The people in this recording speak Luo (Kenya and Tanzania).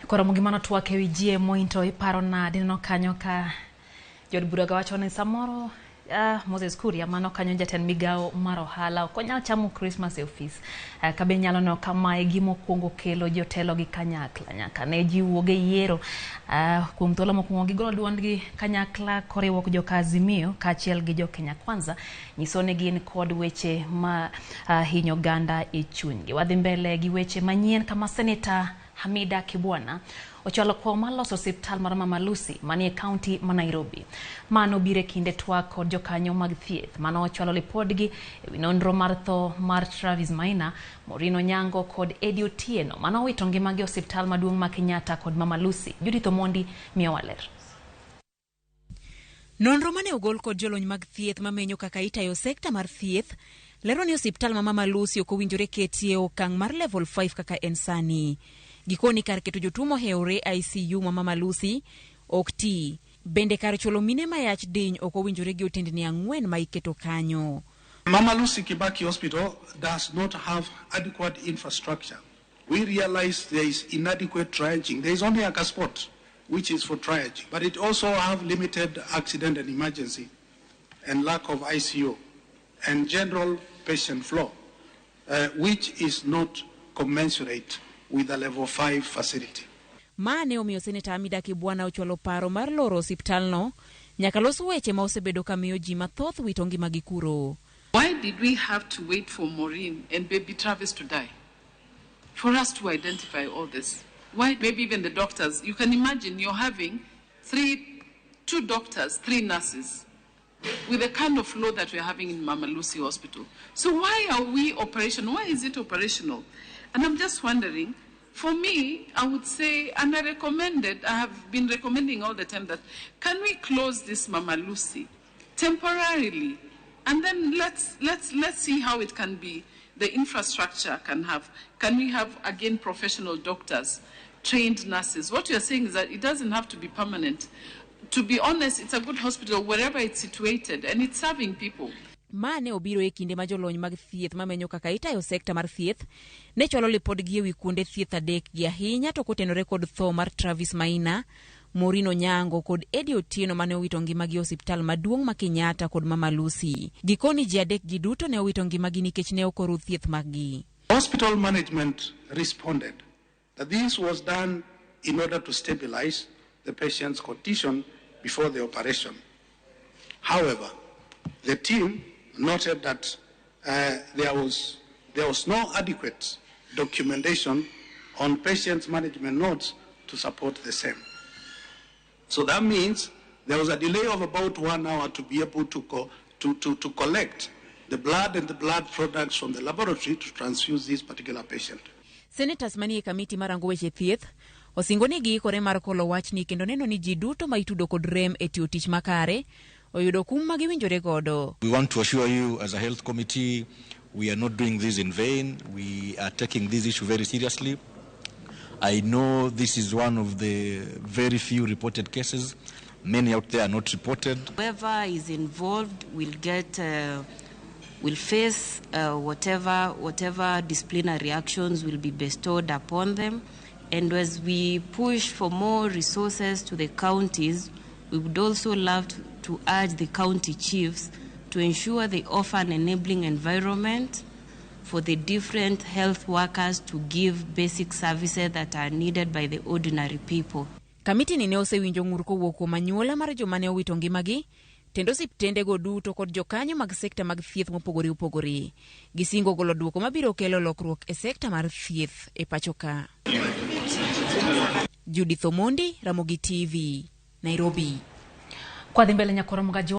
Koromo gi mano twak ewi GMO into iparo nade? Ineno kanyo ka jood bura ga wacho ni samoro Moses Kuria mano kanyo jatend migawo mar ohala ok onyal chamo Christmas e ofis. Kabe nyalo neno ka mae gima okwongo kelo jotelo gi kanyakla nyaka ne ji wuog e yiero. Kuom thuolo mokwongo gigolo duondgi kanyakla koriwo joka Azimio kaachiel gi jo Kenya Kwanza nyiso ni gin kod weche ma hinyo oganda e chunygi. Wadhi mbele gi weche manyien kama Seneta Hamida Kibwana ochwalo kwayo mar loso osiptal mar Mama Lucy manie kaunti ma Nairobi. Mano biro e kinde twak kod jokanyo mag thieth mano ochwalo lipodgi e wi nonro mar tho mar Travis Maina, Maureen Onyango kod Eddie Otieno mano owito ngimagi e osiptal maduong' ma Kenyatta kod Mama Lucy. Judith Omondi miyowa ler. Nonro mane ogol kod jolony mag thieth mamenyo kaka itayo sekta mar thieth lero ni osiptal ma Mama Lucy ok owinjore ketie okang' mar level 5 kaka en sani. Gikoni kar keto jotuo mohewore ICU ma Mama Lucy ok ti. Bende kar chulo mine ma yach diny ok owinjore gi otendni 4 ma iketo kanyo. Mama Lucy Kibaki Hospital does not have adequate infrastructure. We realize there is inadequate triaging. There is only a spot which is for triaging, but it also have limited accident and emergency and lack of ICU and general patient flow, which is not commensurate with a level 5 facility. Ma ne omiyo Seneta Hamida Kibwana ochwalo paro mar loro osiptalno nyaka los weche ma osebedo ka miyo ji mathoth wito ngimagi kuro. Why did we have to wait for Maureen and baby Travis to die for us to identify all this? Why? Maybe even the doctors. You can imagine you're having 2 doctors, 3 nurses, with the kind of flow that we're having in Mama Lucy Hospital. So why are we operational? Why is it operational? And I'm just wondering, for me, I would say, and I recommended, I have been recommending all the time that, can we close this Mama Lucy temporarily? And then let's see how it can be, the infrastructure can have. Can we have, again, professional doctors, trained nurses? What you're saying is that it doesn't have to be permanent. To be honest, it's a good hospital wherever it's situated, and it's serving people. Ma ne obiro e kinde ma jolony mag thieth mamenyo kaka itayo sekta mar thieth ne chwalo lipodgi ewi kuonde thieth 3 gi ahinya to kotenore kod tho mar Travis Maina, Maureen Onyango kod Eddie Otieno mane owito ngimagi e osiptal maduong' ma Kenyatta kod Mama Lucy. Gikoni ji 3 gi duto ne owito ngimagi nikech ne ok oru thieth maggi. Hospital management responded that this was done in order to stabilize the patient's condition before the operation. However, the team noted that there was no adequate documentation on patient's management notes to support the same. So that means there was a delay of about 1 hour to be able to collect the blood and the blood products from the laboratory to transfuse this particular patient. Senators manie kamiti marango weche thieth osingo ni giikore mar kolo wachni kendo neno ni ji duto ma itudo kod rem e tiyo tich makare oyudo kum ma giwinjore godo. We want to assure you as a health committee we are not doing this in vain. We are taking this issue very seriously. I know this is one of the very few reported cases. Many out there are not reported. Whoever is involved will get, will face whatever disciplinary actions will be bestowed upon them. And as we push for more resources to the counties, we would also love to urge the county chiefs to ensure they offer an enabling environment for the different health workers to give basic services that are needed by the ordinary people. Kamiti ni ne osewinjo ng'ur kowuok kuom anyuola mar joma ne owito ngimagi, tendo osiptendego duto kod jokanyo mag sekta mag thieth mopogore opogore. Gisingo golo duoko mabiro kelo lokruok e sekta mar thieth e pacho ka. Judith Omondi, Ramogi TV, Nairobi. Kwa dhi mbele nyakoro mga